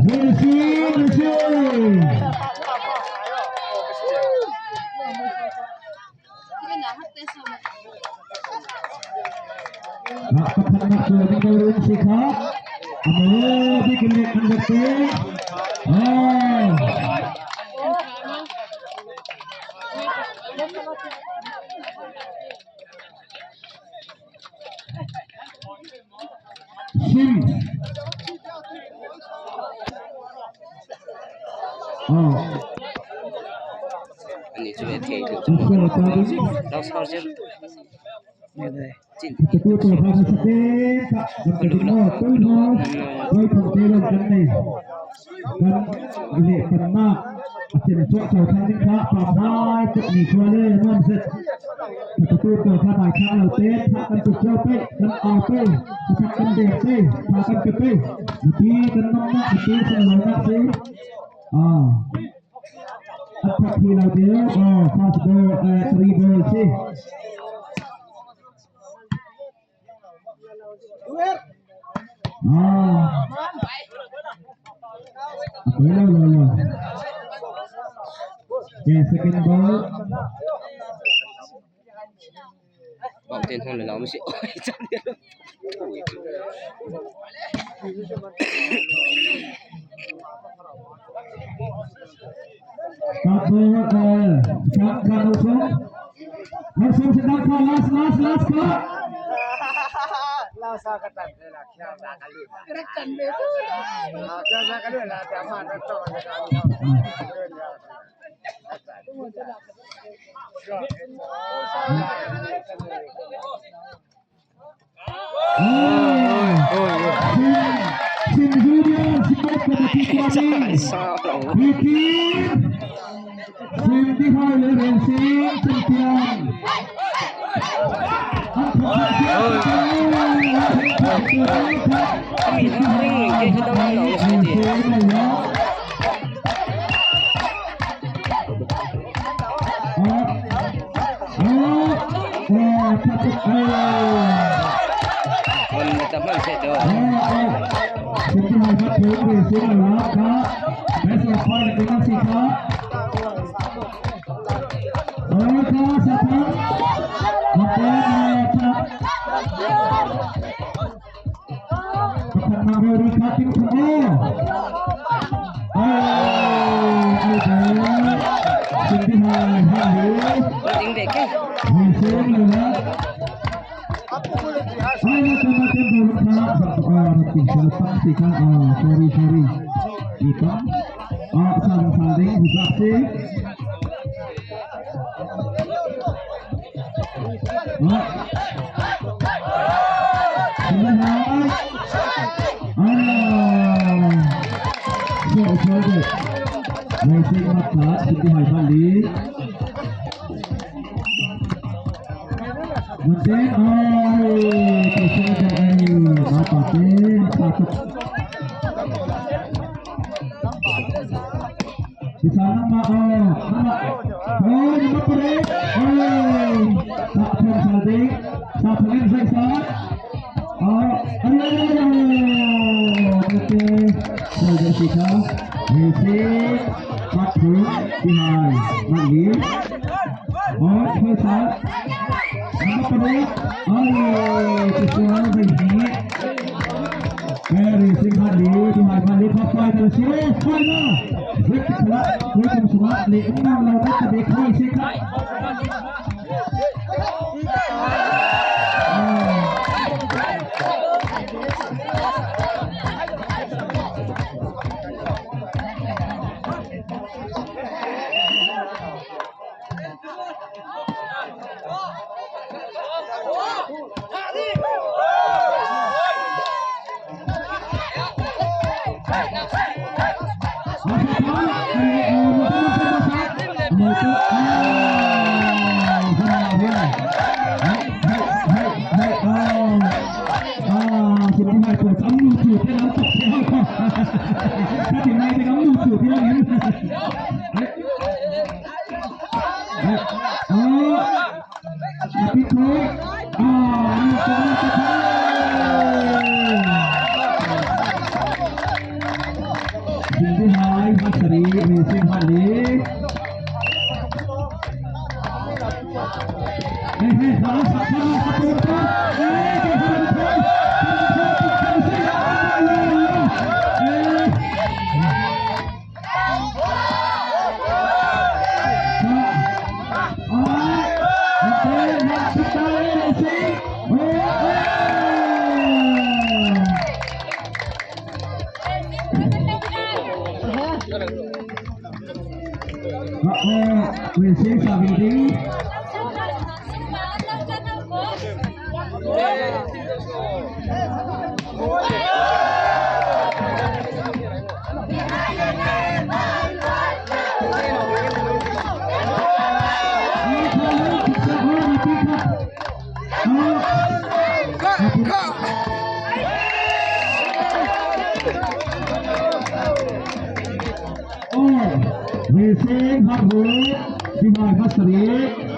Merci, monsieur. ພະປະທານນັກເທື່ອໃນໂດຍລົງສິຂາ ອາໂມ ບິກເລັກອັນເດເຕ ໂອ້ ຊິມ ອໍ ອັນນີ້ຈະເປັນເທດ ໂອເຄ ຕໍ່ໄປ ລາວສະເກົາເຈັບ ປະຕູຕົວພາສະເຕກະ ມັນເປັນໂມດຕຸ້ຍໂມດ ໄວ້ຂອງເຕລົງກັນນີ້ ກັນເລກກັນມາກ ເຊັ່ນພວກເຈົ້າທັງນີ້ພະປາບຮ້າຍ ພວກນີ້ຊົ່ວເລີຍນອນເສັດ ປະຕູຕົວພາບາຍຄາງເອົາເຕ ພາກັນຕຸກເຈົ້າເຕ ກັນເອົາເຕ ພາກັນເດກເຕ ພາກັນໄປເຕ ມາຕີກັນນຳໜ້າ ມາຕີກັນລົງໜ້າເຕ ອາ ອັດຕະທີ່ລາວເດ ອາ ຟາສໂບ ເອີ ທຣີໂບ ຊິ ອ່າ ไปแล้ว แล้ว แล้ว แกะ second ball ບອກເຕັນຫ້ອງເລີຍເນາະ ມັນຊິ ໂອ້ຍ ຈັບເດ ໂອ້ຍ Satu, eh, sedangkan Usung. Usung sedangkan, last, last, last, Kak. Last, Kak. Papan Mawar Katim Kumo. Oh, ada. Siti Hai Hai. Penting deh, Kak. Hai, Hai. Hai, macam-macam dulu, Kak. Oh, nanti saya pasti, Kak. Oh, sorry, sorry. Kita, oh, saling-saling, bisa sih. ອາ ມີຄົນ ອາ ມີຄົນ ມີຄົນ ໂອ້ Sing Bihai, Masri, Racing Hadi. Eh, eh, salah, salah, salah, salah, salah. Eh, eh, eh, eh. Racing Hadi, Bihai Masri.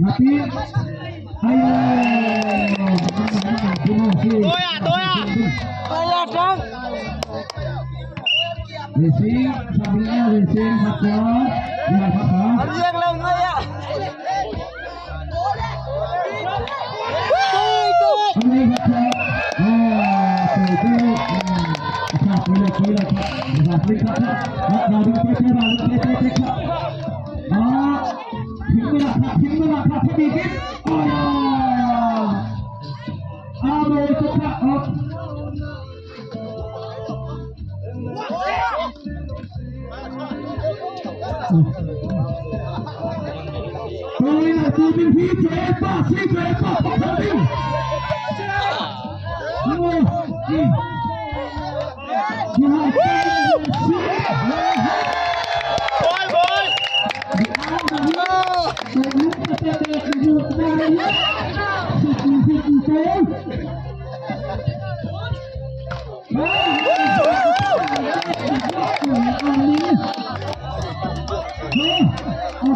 Mati. Ayo. Toya, toya. Toya, dong. Racing, sabarnya Racing, Fajar. Ya, Fajar. Ayo, yang lain, toya. Ayo, Fajar. Ah, betul. Ah, toya, toya. Ah, toya, toya. Ah, ເຖິງເວລາຄັບ ເຖິງເວລາຄັບ ເຮັດອີກ ໂອ້ຍ ອາໂມ ຕົກຄັບ ອອກ ໂອ້ຍ ນະ ຕູເປັນທີ່ ເຈປາ ຊີ ເຈປາ ຄັບ ໂອ້ຍ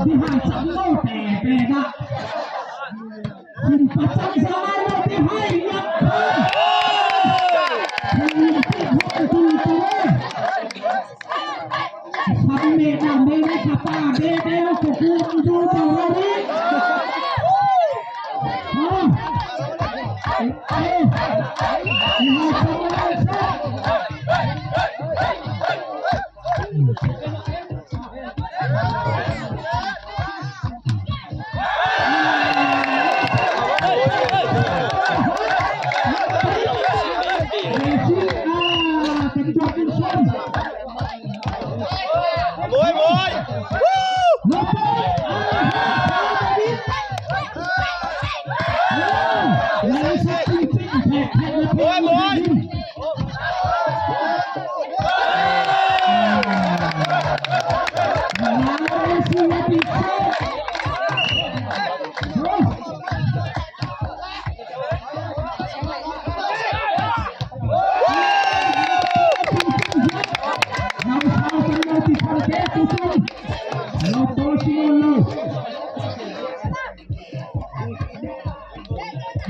Bihai ສະໂມແຕ່ແຕ່ນະ ຂຶ້ນປະຈັນສະມາໂນຕິໄຫຍັບ ສຳເມນາເມນະຄາປາເດເດໂກກູໂດໂຕໂຣເຣ ໂອ້ ເອ ເອ ເອ ໂມຍ ໂມຍ ໂມຍ ໂມຍ.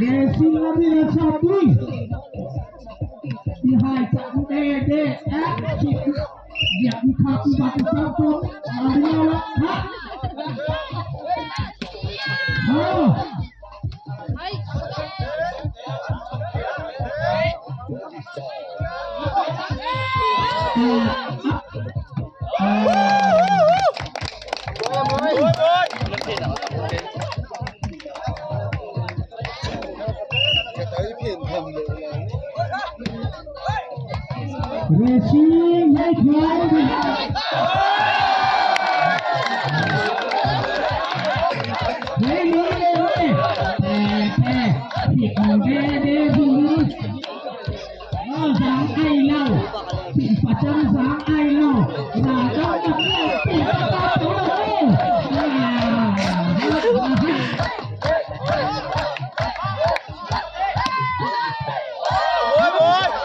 ເດຊິລາເວລາຊາຕຸຍ ທີ່ໃຫ້ຈາກແມ່ເດແອັກຊິດ ຢາກມີຄວາມອຸບັດອຸບັດຕົນ ເອົາແລ້ວລະ ຮະ ເອີ Racing ໃຫ້ຄວາມ ເຮີ້ຍ ເຮີ້ຍ ເຮີ້ຍ ແຕ່ ແຕ່ ຜິດແດ່ ແດ່ ເອີ ສາມໄອ້ເລົ່າ ປະຈຳສາມໄອ້ເລົ່າ ລາວຕ້ອງກັບເລື່ອງເປັນປະຈຳຕົວເລີຍ ໂອ້ຍ ໂອ້ຍ ໄດ້ລະ ລາວໄປ ລາວທຸຍ ລ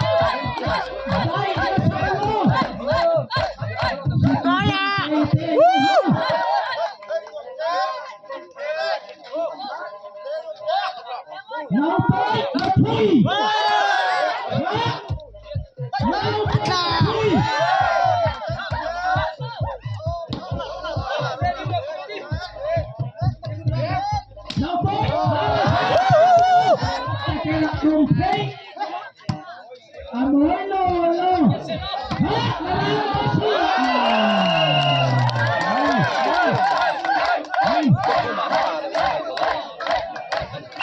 າວໄປ ລາວໄປ ລາວໄປ ລາວໄປ ອາໂມຍໂນໂນ ກ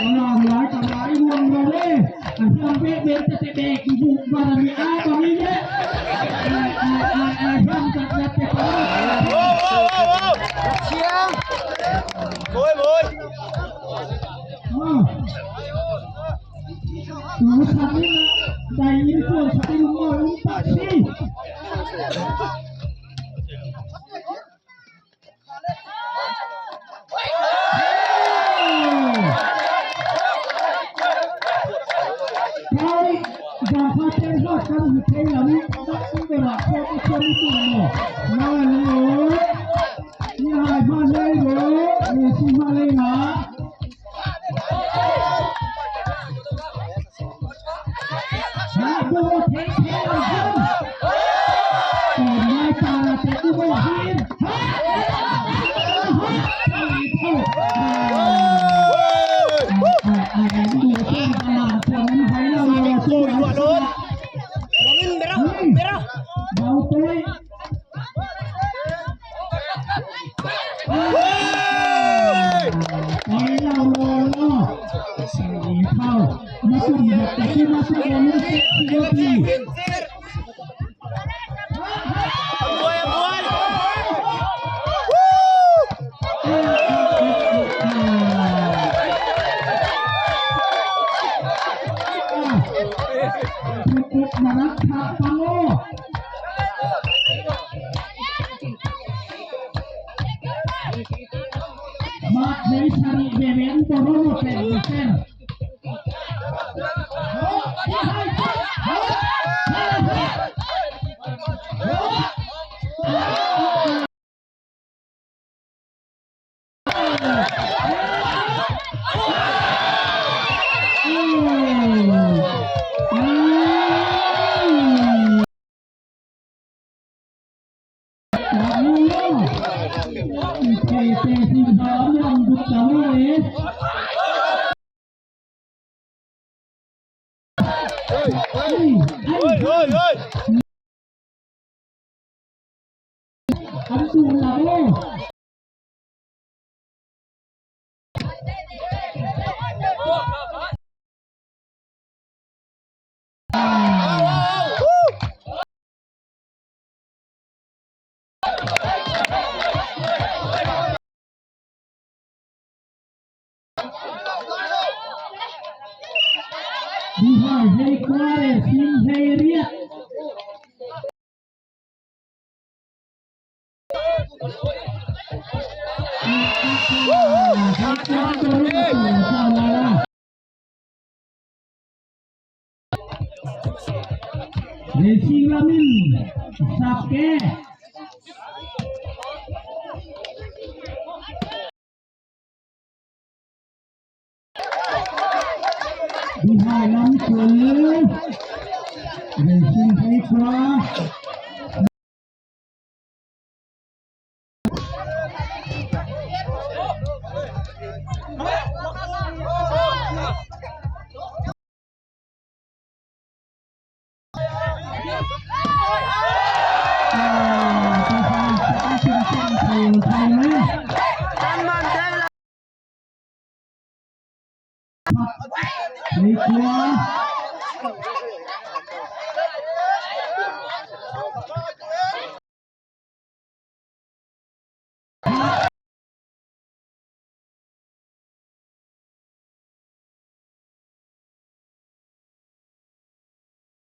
ຳລັງຫຼາຍກຳລັງລວມເລີຍເດ້ ອັນທຳເບກເບກແຕ່ແບກອີບຸບາລະມີອາບາມີແຍະ ອາ ອາ ອາ ອາ ທຳຈັດແຕ່ ໂອ້ ໂອ້ ໂອ້ ໂອ້ ສຽງ ໂອ້ຍ ໂອ້ຍ ໂອ້ ໄດ້ຍິນສຽງສະເຕັມໂມຍອຸປາຊີ ໄທ ຢາກພາແຈ້ງຮອດກັນຢູ່ໄທລາວນີ້ ຕັດຊິນໄປວ່າ ເຈົ້າບໍ່ເຊື່ອມີຕົວເນາະ ມາເລີຍ ນີ້ໃຫ້ມາເລີຍເດີ ເມຊິມາເລີຍນະ. ເລຊິງລາມິນ ສັບແກ້ ດີໄຮນຳສວນເລີຍ ເລຊິງໄປຂວາ. เตะขวา พลาด